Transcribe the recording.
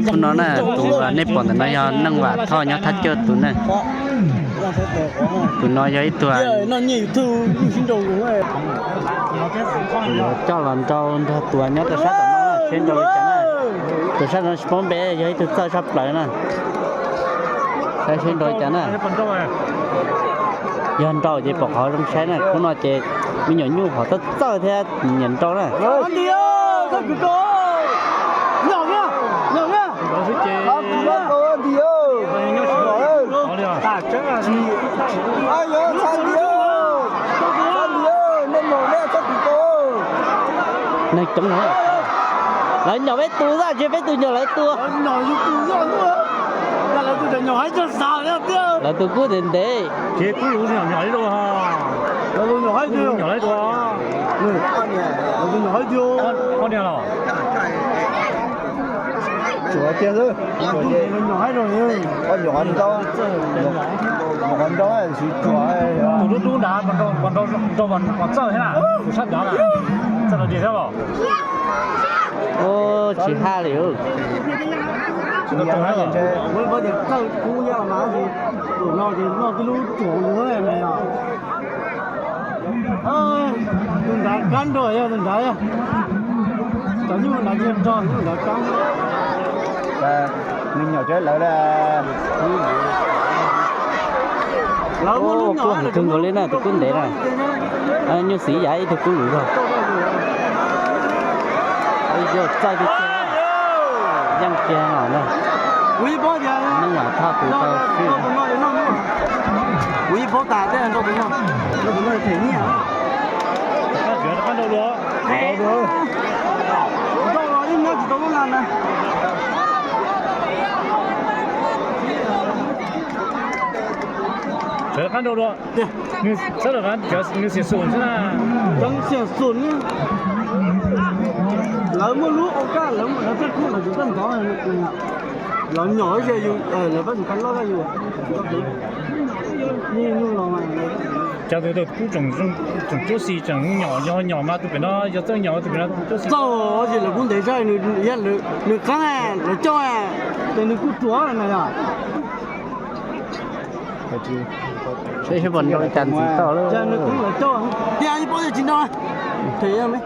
Tus no na, tus nej pom ntawm no yog Neej Vam Thoj nyob Thaj Coj tus na. Tus no yog ib tug coj los nrau nrog tus nyob rau sab tom no, seb nrau li cas na. Tus sab no tsis paub npe, yog ib tug txawj tshaj plaws na. Saib seb nrau li cas na. Yog nrau ces pom qhov zoo saib na, khub no ces me nyuam nyuj hom txawj txawj thiab nyiam nrau na. Neeg coob, lawv nyom peb tus xwb, tsis peb tus nyom lawv tus. Lawv tus kub ntev ntev. Tsuav tiag xwb. Tus dub dub nrad, nrau txawj thiab na, tus sab nrad na, txawj nrad thiab los. Tsis haj li. Tus no ces noj tib lub tsuav ua na. Tus nrad kab nrog yog tus nrad, cov nyuj nrad cia rog, nyuj nrad kab. Me nyuam tsev lawv, lawv muaj lub nyom kawg nkaus li na, tus kub ntev na. Nyuj xim yav ib tug kub lwm zog. Yog txawj tiag tiag, yeej kiag no na. Neej Vam Thoj tus tau swb. Kuv yeej paub tas thiab, nrau tus no, nrau tus no them nyiaj. Sawv daws qab nrau dua. Nws sawv daws nws xiam xum xwb na. Cov xiam xum na. Lawv muaj lub au kaj, lawv muaj lawv tej kub, lawv tus tej ntov. Lawv nyom ze yus, lawv pab tus kaj loj kaj yus. Cas tus kub tseem cuab xis tseem nyom, yog nyom mas tus pem no yog txawj nyom, tus pem no cuab xis. Txawj ces lawv kub ntev zog, nws qeeb lawv coj, ces nws kuj ruam na yog. Seb seb puas nrau li cas ntxiv tau lawm. Nws kuj lawv coj, tias paub tias tsis nrau, them me.